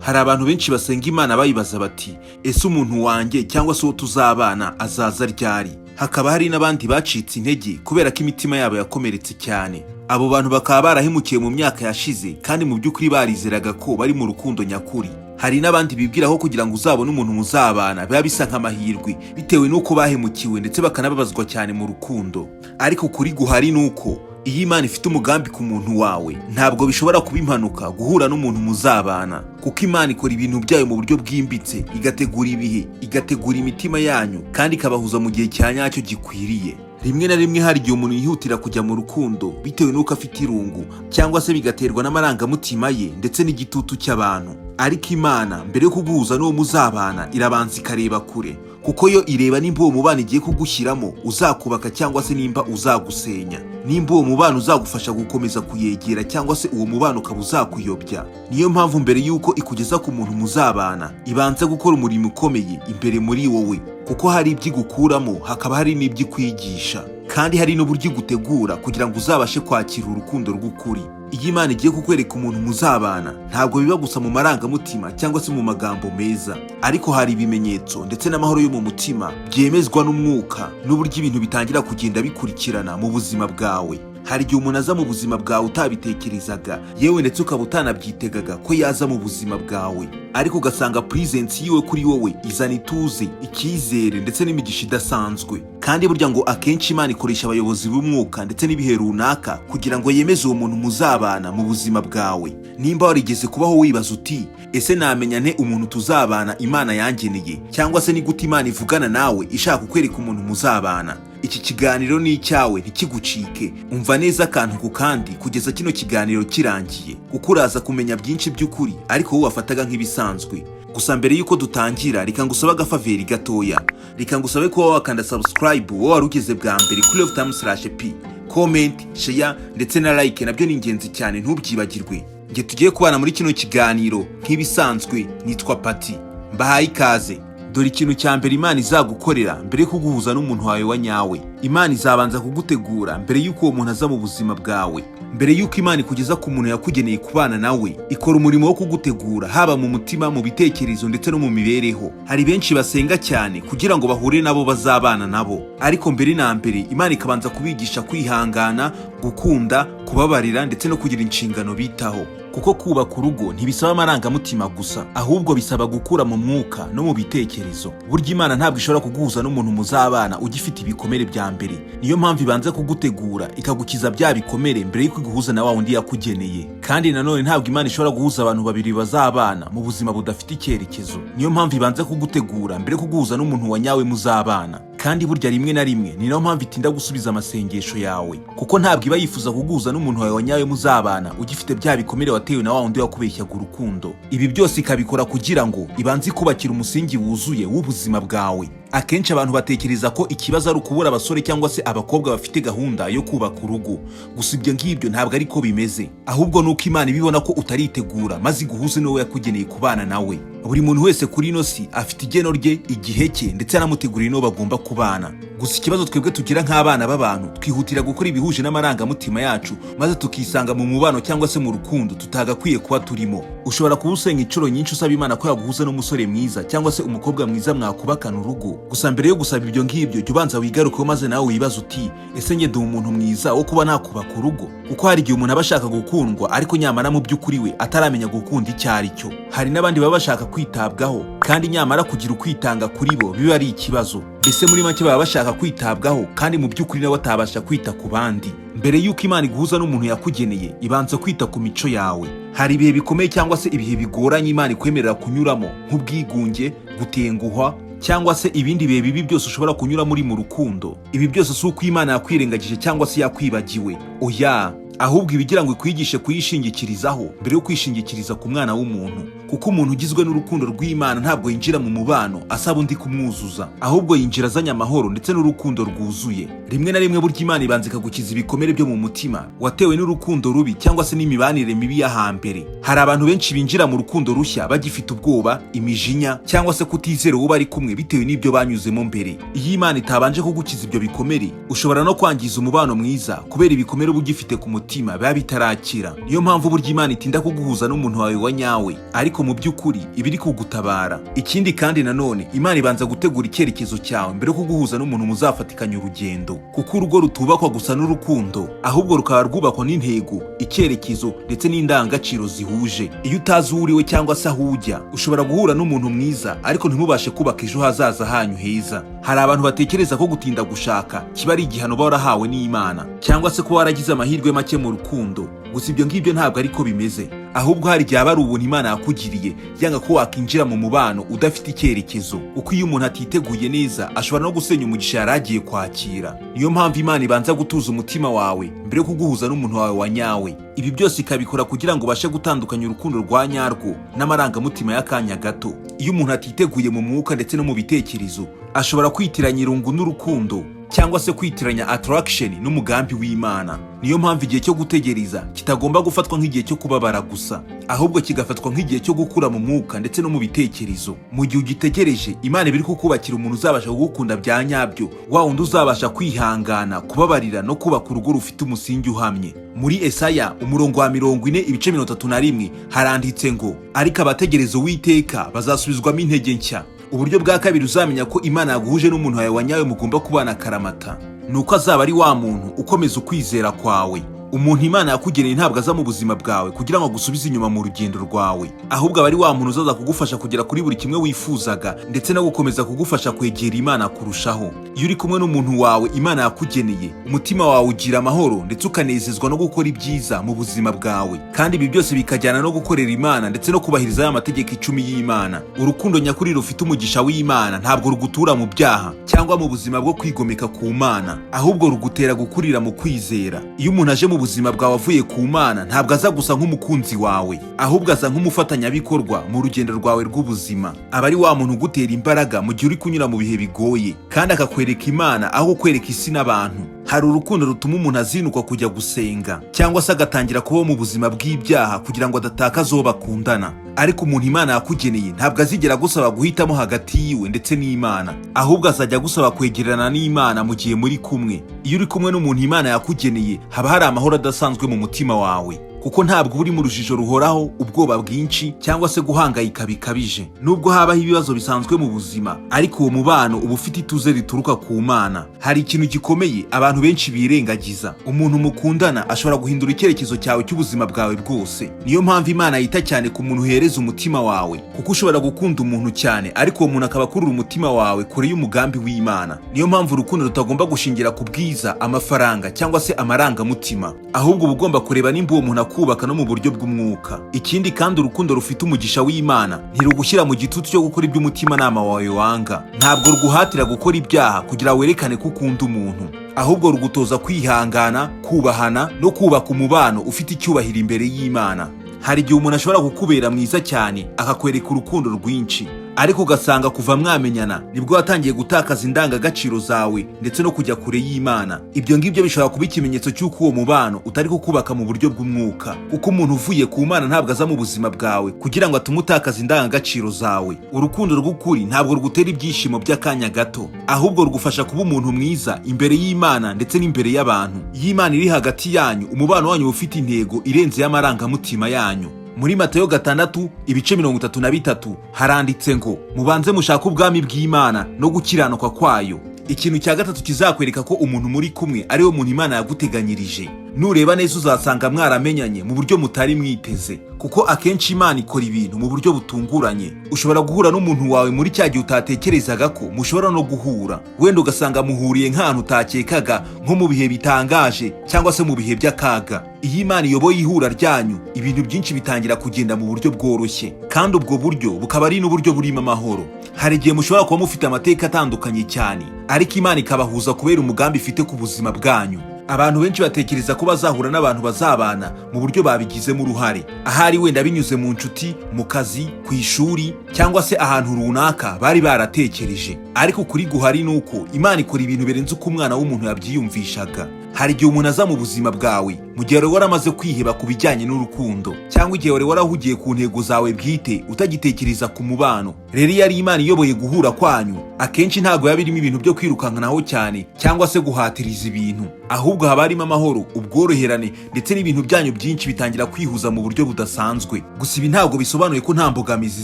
Hari abantu benshi basenga Imana bayibaza bati: "Ese umuntu wanjye cyangwa se uwo tuzabana azaza ryari?" Hakaba hari n'abandi bacitse intege kubera ko imitima yabo yakomeretse cyane. Abo bantu bakaba barahemukiwe mu myaka yashize, kandi mu by'ukuri barizeraga ko bari mu rukundo nyakuri. Hari n'abandi bibwira ko kugira ngo uzabone umuntu muzabana biba bisa nk'amahirwe, bitewe n'uko bahemukiwe ndetse bakanababazwa cyane mu rukundo. Ariko ukuri guhari ni uko iyo Imana ifite umugambi ku muntu wawe, ntabwo bishobora kuba impanuka guhura n'umuntu muzabana, kuko Imana ikora ibintu byayo mu buryo bwimbitse, igategura ibihe, igategura imitima yanyu, kandi ikabahuza mu gihe cya nyacyo gikwiriye. Rimwe na rimwe hari igihe umuntu yihutira kujya mu rukundo bitewe n'uko afite irungu, cyangwa se bigaterwa n'amarangamutima ye ndetse n'igitutu cy'abantu. Ariko Imana, mbere yo kuguhuza n'uwo muzabana, irabanza ikareba kure, kuko yo ireba nimba uwo mubano igiye kugushyiramo uzakubaka cyangwa se nimba uzagusenya, nimba uwo mubano uzagufasha gukomeza kuyegera cyangwa se uwo mubano ukaba uzakuyobya. Niyo mpamvu mbere y'uko ikugeza ku muntu muzabana, ibanza gukora umurimo ukomeye imbere muri wowe, kuko hari ibyo igukuramo, hakaba hari n'ibyo ikwigisha, kandi hari n'uburyo igutegura kugira ngo uzabashe kwakira urukundo rw'ukuri. Iyo Imana igiye kukwereka umuntu muzabana, ntabwo biba gusa mu marangamutima cyangwa se mu magambo meza, ariko hari ibimenyetso ndetse n'amahoro yo mu mutima byemezwa n'umwuka, n'uburyo ibintu bitangira kugenda bikurikirana mu buzima bwawe. Hari igihe umuntu aza mu buzima bwawe utabitekerezaga, yewe ndetse ukaba utanabyitegaga ko yaza mu buzima bwawe, ariko ugasanga presence yiwe kuri wowe izana ituze, icyizere ndetse n'imigisha idasanzwe. Kandi burya ngo akenshi Imana ikoresha abayobozi b'umwuka ndetse n'ibihe runaka kugira ngo yemeze uwo muntu muzabana mu buzima bwawe. Nimba warigeze kubaho wibaza uti: "Ese namenya nte umuntu tuzabana Imana yangeneye?" cyangwa se "Ni gute Imana ivugana nawe ishaka kukwereka umuntu muzabana?" iki kiganiro ni icyawe, ntikigucike. Umva neza akantu ku kandi kugeza kino kiganiro kirangiye, kuko uraza kumenya byinshi by'ukuri ariko wowe wafataga nk'ibisanzwe. Gusa mbere y'uko dutangira, reka ngusabe agafavor gatoya. Reka ngusabe kuba wakanda subscribe wowe wari ugeze bwa mbere kuri Love Time slash P. Comment, share ndetse na like nabyo ni ingenzi cyane, ntubyibagirwe. Nge tugiye kubana muri kino kiganiro nk'ibisanzwe nitwa Pati, mbahaye ikaze. Dore ikintu cya mbere Imana izagukorera mbere yo kuguhuza n'umuntu wawe wa nyawe: Imana izabanza kugutegura mbere y'uko uwo muntu aza mu buzima bwawe. Mbere y'uko Imana ikugeza ku muntu yakugeneye kubana nawe, ikora umurimo wo kugutegura, haba mu mutima, mu bitekerezo ndetse no mu mibereho. Hari benshi basenga cyane kugira ngo bahure nabo bazabana nabo, ariko mbere na mbere Imana ikabanza kubigisha kwihangana, gukunda, kubabarira ndetse no kugira inshingano bitaho, kuko kubaka urugo ntibisaba amarangamutima gusa, ahubwo bisaba gukura mu mwuka no mu bitekerezo. Burya Imana ntabwo ishobora kuguhuza n'umuntu muzabana ugifite ibikomere bya mbere. Niyo mpamvu ibanza kugutegura, ikagukiza bya bikomere mbere y'uko iguhuza na wa wundi yakugeneye. Kandi nanone ntabwo Imana ishobora guhuza abantu babiri bazabana mu buzima budafite icyerekezo. Niyo mpamvu ibanza kugutegura mbere yo kuguhuza n'umuntu wa nyawe muzabana. Kandi burya rimwe na rimwe ni nayo mpamvu itinda gusubiza amasengesho yawe, kuko ntabwo iba yifuza kuguhuza n'umuntu wawe wa nyawe muzabana ugifite bya bikomere watewe na wa wundi wakubeshyaga urukundo. Ibi byose ikabikora kugira ngo ibanze ikubakira umusingi wuzuye w'ubuzima bwawe. Akenshi abantu batekereza ko ikibazo ari ukubura abasore cyangwa se abakobwa bafite gahunda yo kubaka urugo. Gusa ibyo ngibyo ntabwo ari ko bimeze, ahubwo ni uko Imana ibibona ko utaritegura maze iguhuze n'uwo yakugeneye kubana nawe. Buri muntu wese kuri ino si afite igeno rye, igihe cye, ndetse anamuteguriye n'uwo bagomba kubana. Gusa ikibazo twebwe tugira nk'abana b'abantu, twihutira gukora ibihuje n'amarangamutima yacu, maze tukisanga mu mubano cyangwa se mu rukundo tutagakwiye kuba turimo. Ushobora kuba usenga inshuro nyinshi usaba Imana ko yaguhuza n'umusore mwiza cyangwa se umukobwa mwiza mwakubakana urugo. Gusa mbere yo gusaba ibyo ngibyo, jya ubanza wigarukeho, maze nawe wibaze uti: "Ese njye ndi umuntu mwiza wo kuba nakubaka urugo?" Kuko hari igihe umuntu aba ashaka gukundwa, ariko nyamara mu by'ukuri we ataramenya gukunda icyo ari cyo. Hari n'abandi baba bashaka kwitabwaho, kandi nyamara kugira ukwitanga kuri bo biba ari ikibazo. Mbese muri make baba bashaka kwitabwaho, kandi mu by'ukuri nabo batabasha kwita ku bandi. Mbere y'uko Imana iguhuza n'umuntu yakugeneye, ibanza kwita ku mico yawe. Hari ibihe bikomeye cyangwa se ibihe bigoranye Imana ikwemerera kunyuramo, nk'ubwigunge, gutenguhwa cyangwa se ibindi bihe bibi byose ushobora kunyura muri mu rukundo. Ibi byose si uko Imana yakwirengagije cyangwa se yakwibagiwe, oya, ahubwo ibigira ngo ikwigishe kuyishingikirizaho mbere yo kwishingikiriza ku mwana w'umuntu, kuko umuntu ugizwe n'urukundo rw'Imana ntabwo yinjira mu mubano asaba undi kumwuzuza, ahubwo yinjira azanye amahoro ndetse n'urukundo rwuzuye. Rimwe na rimwe burya Imana ibanza ikagukiza ibikomere byo mu mutima watewe n'urukundo rubi cyangwa se n'imibanire mibi ya hambere. Hari abantu benshi binjira mu rukundo rushya bagifite ubwoba, imijinya cyangwa se kutizera uwo bari kumwe bitewe n'ibyo banyuzemo mbere. Iyo Imana itabanje kugukiza ibyo bikomere, ushobora no kwangiza umubano mwiza kubera ibikomere uba ugifite ku mutima. mutima biba bitarakira. Niyo mpamvu burya Imana itinda kuguhuza n'umuntu wawe wa nyawe, ariko mu by'ukuri iba iri kugutabara. Ikindi kandi nanone, Imana ibanza gutegura icyerekezo cyawe mbere yo kuguhuza n'umuntu muzafatikanya urugendo, kuko urugo rutubakwa gusa n'urukundo, ahubwo rukaba rwubakwa n'intego, icyerekezo ndetse n'indangagaciro zihuje. Iyo utazi uwo uriwe cyangwa se aho ujya, ushobora guhura n'umuntu mwiza ariko ntimubashe kubaka ejo hazaza hanyu heza. Hari abantu batekereza ko gutinda gushaka kiba ari igihano uba warahawe n'Imana, cyangwa se kuba waragize amahirwe make mu rukundo. Gusa ibyo ngibyo ntabwo ariko bimeze, ahubwo hari igihe aba ari ubuntu Imana yakugiriye, yanga ko wakinjira mu mubano udafite icyerekezo, kuko iyo umuntu atiteguye neza ashobora no gusenya umugisha yari agiye kwakira. Niyo mpamvu Imana ibanza gutuza umutima wawe mbere yo kuguhuza n'umuntu wawe wa nyawe. Ibi byose ikabikora kugira ngo ubashe gutandukanya urukundo rwa nyarwo n'amarangamutima y'akanya gato. Iyo umuntu atiteguye mu mwuka ndetse no mu bitekerezo, ashobora kwitiranya irungu n'urukundo, cyangwa se kwitiranya attraction n'umugambi w'Imana. Niyo mpamvu igihe cyo gutegereza kitagomba gufatwa nk'igihe cyo kubabara gusa, ahubwo kigafatwa nk'igihe cyo gukura mu mwuka ndetse no mu bitekerezo. Mu gihe ugitegereje, Imana iba iri kukubakira umuntu uzabasha kugukunda bya nyabyo, wa wundi uzabasha kwihangana, kubabarira no kubaka urugo rufite umusingi uhamye. Muri Esaya umurongo wa 40 ibice 31 haranditse ngo: "Ariko abategereza Uwiteka bazasubizwamo intege nshya." Uburyo bwa kabiri uzamenya ko Imana yaguhuje n'umuntu wawe wa nyawe mugomba kubana akaramata, ni uko azaba ari wa muntu ukomeza ukwizera kwawe. Umuntu Imana yakugeneye ntabwo aza mu buzima bwawe kugira ngo agusubize inyuma mu rugendo rwawe, ahubwo aba ari wa muntu uzaza kugufasha kugera kuri buri kimwe wifuzaga, ndetse no gukomeza kugufasha kwegera Imana kurushaho. Iyo uri kumwe n'umuntu wawe Imana yakugeneye, umutima wawe ugira amahoro ndetse ukanezezwa no gukora ibyiza mu buzima bwawe, kandi ibi byose bikajyana no gukorera Imana ndetse no kubahiriza ya mategeko 10 y'Imana. Urukundo nyakuri rufite umugisha w'Imana ntabwo rugutura mu byaha cyangwa mu buzima bwo kwigomeka ku Mana, ahubwo rugutera gukurira mu kwizera. Iyo umuntu aje mu buzima bwawe avuye ku Mana, ntabwo aza gusa nk'umukunzi wawe, ahubwo aza nk'umufatanyabikorwa mu rugendo rwawe rw'ubuzima. Aba ari wa muntu ugutera imbaraga mu gihe uri kunyura mu bihe bigoye, kandi akakwereka Imana aho kukwereka isi n'abantu. Hari urukundo rutuma umuntu azinukwa kujya gusenga, cyangwa se agatangira kubaho mu buzima bw'ibyaha kugira ngo adatakaza uwo bakundana. Ariko umuntu Imana yakugeneye ntabwo azigera agusaba guhitamo hagati yiwe ndetse n'Imana, ahubwo azajya agusaba kwegerana n'Imana mu gihe muri kumwe. Iyo uri kumwe n'umuntu Imana yakugeneye, haba hari amahoro adasanzwe mu mutima wawe, kuko ntabwo uba uri mu rujijo ruhoraho, ubwoba bwinshi cyangwa se guhangayika bikabije. Nubwo habaho ibibazo bisanzwe mu buzima, ariko uwo mubano uba ufite ituze rituruka ku Mana. Hari ikintu gikomeye abantu benshi birengagiza: umuntu mukundana ashobora guhindura icyerekezo cyawe cy'ubuzima bwawe bwose. Niyo mpamvu Imana yita cyane ku muntu uhereza umutima wawe, kuko ushobora gukunda umuntu cyane, ariko uwo muntu akaba akurura umutima wawe kure y'umugambi w'Imana. Niyo mpamvu urukundo rutagomba gushingira ku bwiza, amafaranga cyangwa se amarangamutima, ahubwo uba ugomba kureba nimba uwo muntu akubaka no mu buryo bw'umwuka. Ikindi kandi, urukundo rufite umugisha w'Imana ntirugushyira mu gitutu cyo gukora ibyo umutimanama wawe wanga. Ntabwo ruguhatira gukora ibyaha kugira werekane ko ukunda umuntu, ahubwo rugutoza kwihangana, kubahana no kubaka umubano ufite icyubahiro imbere y'Imana. Hari igihe umuntu ashobora kukubera mwiza cyane, akakwereka urukundo rwinshi, ariko ugasanga kuva mwamenyana nibwo watangiye gutakaza indangagaciro zawe ndetse no kujya kure y'Imana. Ibyo ngibyo bishobora kuba ikimenyetso cy'uko uwo mubano utari kukubaka mu buryo bw'umwuka, kuko umuntu uvuye ku Mana ntabwo aza mu buzima bwawe kugira ngo atume utakaza indangagaciro zawe. Urukundo rw'ukuri ntabwo rugutera ibyishimo by'akanya gato, ahubwo rugufasha kuba umuntu mwiza imbere y'Imana ndetse n'imbere y'abantu. Iyo Imana iri hagati yanyu, umubano wanyu uba ufite intego irenze y'amarangamutima yanyu. Muri Matayo 6 ibice 33 haranditse ngo: "Mubanze mushake ubwami bw'Imana no gukiranuka kwayo." Ikintu cya gatatu kizakwereka ko umuntu muri kumwe ari we muntu Imana yaguteganyirije: nureba neza uzasanga mwaramenyanye mu buryo mutari mwiteze, kuko akenshi Imana ikora ibintu mu buryo butunguranye. Ushobora guhura n'umuntu wawe muri cya gihe utatekerezaga ko mushobora no guhura, wenda ugasanga muhuriye nk'ahantu utakekaga, nko mu bihe bitangaje cyangwa se mu bihe by'akaga. Iyo Imana iyoboye ihura ryanyu, ibintu byinshi bitangira kugenda mu buryo bworoshye, kandi ubwo buryo bukaba ari n'uburyo burimo amahoro. Hari igihe mushobora kuba mufite amateka atandukanye cyane, ariko Imana ikabahuza kubera umugambi ifite ku buzima bwanyu. Abantu benshi batekereza ko bazahura n'abantu bazabana mu buryo babigizemo uruhare, ahari wenda binyuze mu nshuti, mu kazi, ku ishuri cyangwa se ahantu runaka bari baratekereje. Ariko ukuri guhari ni uko Imana ikora ibintu birenze uko umwana w'umuntu yabyiyumvishaga. Hari igihe umuntu aza mu buzima bwawe mu gihe wari waramaze kwiheba ku bijyanye n'urukundo, cyangwa igihe wari warahugiye ku ntego zawe bwite, utagitekereza ku mubano. Rero iyo ari Imana iyoboye guhura kwanyu, akenshi ntabwo biba birimo ibintu byo kwirukankanaho cyane cyangwa se guhatiriza ibintu, ahubwo haba harimo amahoro, ubworoherane, ndetse n'ibintu byanyu byinshi bitangira kwihuza mu buryo budasanzwe. Gusa ibi ntabwo bisobanuye ko nta mbogamizi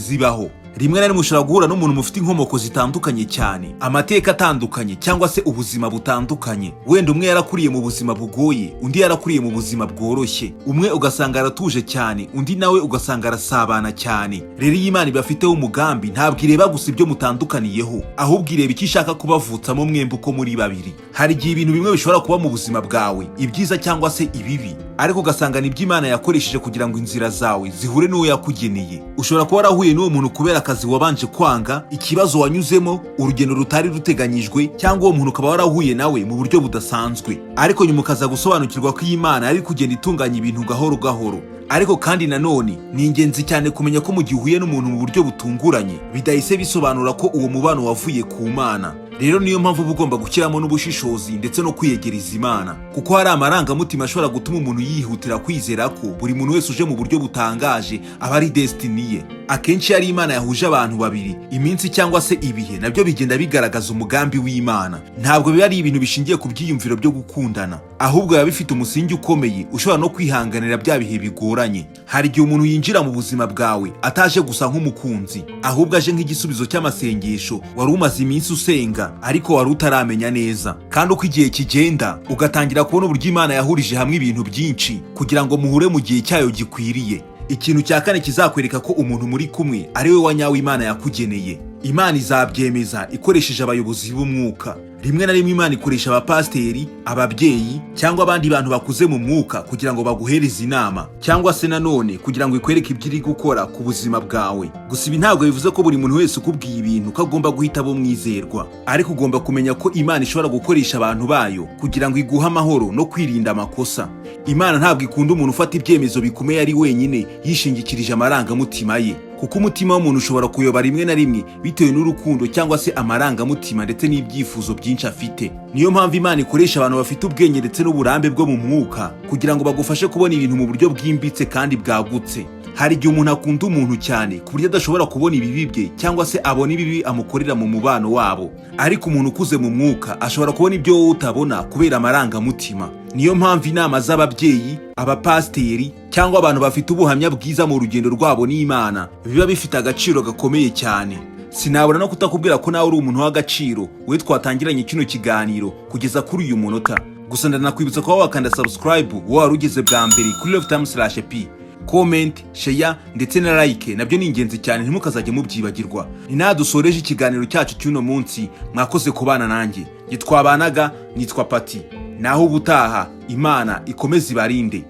zibaho. Rimwe na rimwe ushobora guhura n'umuntu mufite inkomoko zitandukanye cyane, amateka atandukanye, cyangwa se ubuzima butandukanye. Wenda umwe yarakuriye mu buzima bugoye, undi yarakuriye mu buzima bworoshye. Umwe ugasanga aratuje cyane, undi nawe ugasanga arasabana cyane. Rero iyo Imana ibafiteho umugambi, ntabwo ireba gusa ibyo mutandukaniyeho, ahubwo ireba icyo ishaka kubavutsamo mwembi uko muri babiri. Hari igihe ibintu bimwe bishobora kuba mu buzima bwawe, ibyiza cyangwa se ibibi, ariko ugasanga nibyo Imana yakoresheje kugira ngo inzira zawe zihure n'uwo yakugeneye. Ushobora kuba warahuye n'uwo muntu kubera akazi wabanje kwanga, ikibazo wanyuzemo, urugendo rutari ruteganyijwe, cyangwa uwo muntu ukaba warahuye nawe mu buryo budasanzwe, ariko nyuma ukaza gusobanukirwa ko Imana yari kugenda itunganya ibintu gahoro gahoro. Ariko kandi nanone ni ingenzi cyane kumenya ko mu gihe uhuye n'umuntu mu buryo butunguranye, bidahise bisobanura ko uwo mubano wavuye ku Mana. Rero niyo mpamvu uba ugomba gushyiramo n'ubushishozi ndetse no kwiyegereza Imana, kuko hari amarangamutima ashobora gutuma umuntu yihutira kwizera ko buri muntu wese uje mu buryo butangaje aba ari destiny ye. Akenshi iyo ari Imana yahuje abantu babiri, iminsi cyangwa se ibihe nabyo bigenda bigaragaza umugambi w'Imana. Ntabwo biba ari ibintu bishingiye ku byiyumviro byo gukundana, ahubwo biba bifite umusingi ukomeye ushobora no kwihanganira bya bihe bigoranye. Hari igihe umuntu yinjira mu buzima bwawe ataje gusa nk'umukunzi, ahubwo aje nk'igisubizo cy'amasengesho wari umaze iminsi usenga ariko wari utaramenya neza. Kandi uko igihe kigenda, ugatangira kubona uburyo Imana yahurije hamwe ibintu byinshi kugira ngo muhure mu gihe cyayo gikwiriye. Ikintu cya kane kizakwereka ko umuntu muri kumwe ari we wa nyawe Imana yakugeneye, Imana izabyemeza ikoresheje abayobozi b'umwuka. Rimwe na rimwe Imana ikoresha abapasiteri, ababyeyi cyangwa abandi bantu bakuze mu mwuka kugira ngo baguhereze inama, cyangwa se nanone kugira ngo ikwereke ibyo iri gukora ku buzima bwawe. Gusa ibi ntabwo bivuze ko buri muntu wese ukubwiye ibintu ko agomba guhita aba umwizerwa, ariko ugomba kumenya ko Imana ishobora gukoresha abantu bayo kugira ngo iguhe amahoro no kwirinda amakosa. Imana ntabwo ikunda umuntu ufata ibyemezo bikomeye ari wenyine, yishingikirije amarangamutima ye, kuko umutima w'umuntu ushobora kuyoba rimwe na rimwe bitewe n'urukundo cyangwa se amarangamutima ndetse n'ibyifuzo byinshi afite. Niyo mpamvu Imana ikoresha abantu bafite ubwenge ndetse n'uburambe bwo mu mwuka kugira ngo bagufashe kubona ibintu mu buryo bwimbitse kandi bwagutse. Hari igihe umuntu akunda umuntu cyane ku buryo adashobora kubona ibibi bye, cyangwa se abona ibibi amukorera mu mubano wabo, ariko umuntu ukuze mu mwuka ashobora kubona ibyo wowe utabona kubera amarangamutima. Niyo mpamvu inama z'ababyeyi, abapasiteri cyangwa abantu bafite ubuhamya bwiza mu rugendo rwabo n'Imana biba bifite agaciro gakomeye cyane. Sinabura no kutakubwira ko nawe uri umuntu w'agaciro, we twatangiranye kino kiganiro kugeza kuri uyu munota. Gusa ndanakwibutsa kuba wakanda subscribe wowe wari ugeze bwa mbere kuri Love Time slash p. Comment, share ndetse na like nabyo ni ingenzi cyane, ntimukazajye mubyibagirwa. Ni naha dusoreje ikiganiro cyacu cy'uno munsi. Mwakoze kubana nanjye, twabanaga, nitwa Pati. Naho ubutaha, Imana ikomeze ibarinde.